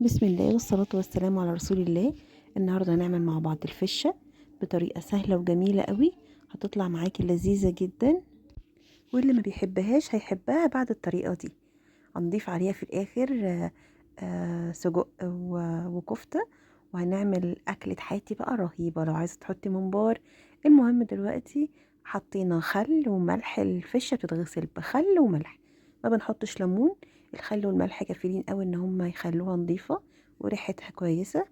بسم الله والصلاة والسلام على رسول الله. النهاردة هنعمل مع بعض الفشة بطريقة سهلة وجميلة قوي، هتطلع معاكي لذيذة جدا، واللي ما بيحبهاش هيحبها بعد الطريقة دي. هنضيف عليها في الآخر سجق وكفتة، وهنعمل أكلة حياتي بقى رهيبة لو عايزة تحطي ممبار. المهم دلوقتي حطينا خل وملح، الفشة بتتغسل بخل وملح، ما بنحطش ليمون. الخل والملح كافيين قوي ان هم يخلوها نظيفة وريحتها كويسة.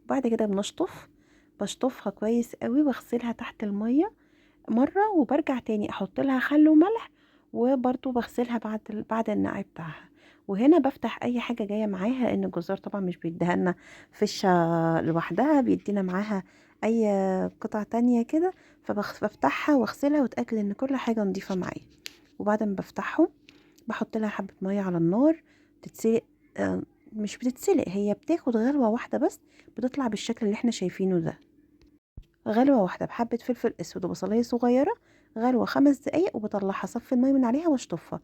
وبعد كده بشطفها كويس قوي واغسلها تحت المية مرة، وبرجع تاني احط لها خل وملح، وبرضو بغسلها بعد النقع بتاعها. وهنا بفتح اي حاجة جاية معاها، لان الجزار طبعا مش بيديها لنا فشة لوحدها، بيدينا معاها اي قطع تانية كده، فبفتحها واغسلها واتاكد ان كل حاجة نظيفة معايا. وبعد ما بفتحهم بحط لها حبة مية على النار تتسلق، مش بتتسلق، هي بتاخد غلوة واحدة بس، بتطلع بالشكل اللي احنا شايفينه ده. غلوة واحدة بحبة فلفل اسود وبصلاية صغيرة، غلوة 5 دقايق، وبطلعها صفي المية من عليها واشطفها.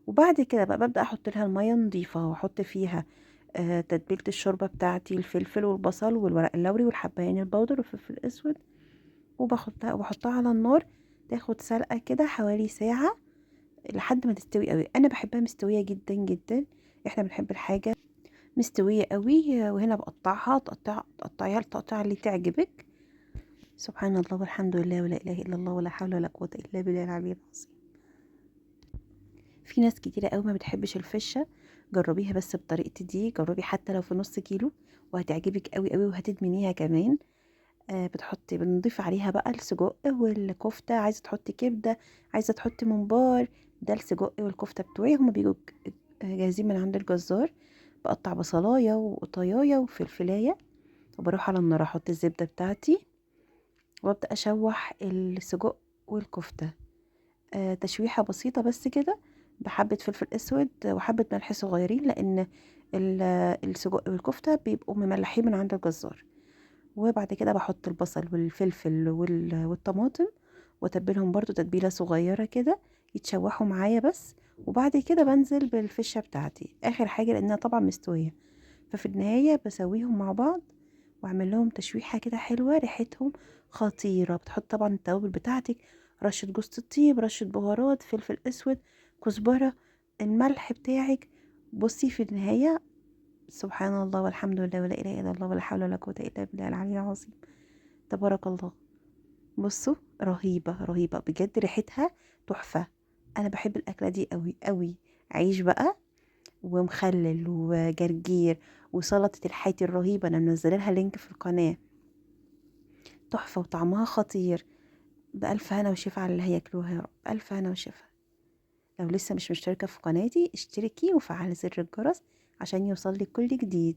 وبعد كده بقى ببدأ احط لها المية نظيفة، واحط فيها تتبيلة الشوربة بتاعتي، الفلفل والبصل والورق اللوري والحبهان البودر والفلفل الاسود، وبحطها على النار تاخد سلقة كده حوالي ساعة لحد ما تستوي قوي. انا بحبها مستوية جدا جدا، احنا بنحب الحاجة مستوية قوي. وهنا بقطعها تقطعيها التقطيع اللي تعجبك. سبحان الله والحمد لله ولا اله الا الله ولا حول ولا قوة الا بالله العلي العظيم. في ناس كتيرة قوي ما بتحبش الفشة، جربيها بس بطريقتي دي، جربي حتى لو في نص كيلو وهتعجبك قوي قوي وهتدمنيها كمان. بنضيف عليها بقى السجق والكفتة، عايزة تحطي كبدة، عايزة تحطي ممبار. ده السجق والكفتة بتوعي، هما بيجوا جاهزين من عند الجزار. بقطع بصلاية وقطاياية وفلفلاية، وبروح على النار احط الزبدة بتاعتي، وابدأ اشوح السجق والكفتة، تشويحة بسيطة بس كده، بحبة فلفل اسود وحبة ملح صغيرين، لان السجق والكفتة بيبقوا مملحين من عند الجزار. وبعد كده بحط البصل والفلفل والطماطم، واتبلهم برضو تتبيلة صغيرة كده يتشوحوا معايا بس. وبعد كده بنزل بالفشة بتاعتي اخر حاجة، لانها طبعا مستوية، ففي النهاية بسويهم مع بعض واعمل لهم تشويحة كده حلوة، ريحتهم خطيرة. بتحط طبعا التوابل بتاعتك، رشة جوز الطيب، رشة بهارات، فلفل اسود، كزبرة، الملح بتاعك. بصي في النهاية سبحان الله والحمد لله ولا إله إلا الله ولا حول ولا قوة إلا بالله العلي العظيم، تبارك الله. بصوا رهيبة رهيبة بجد، ريحتها تحفة. أنا بحب الأكلة دي قوي قوي. عيش بقى ومخلل وجرجير وسلطة الحاتي الرهيبة، أنا منزله لها link في القناة، تحفة وطعمها خطير. بألف هنا وشفا على اللي هياكلوها يا رب، بألف هنا وشفا. لو لسه مش مشتركة في قناتي اشتركي وفعلي زر الجرس عشان يوصلك كل جديد.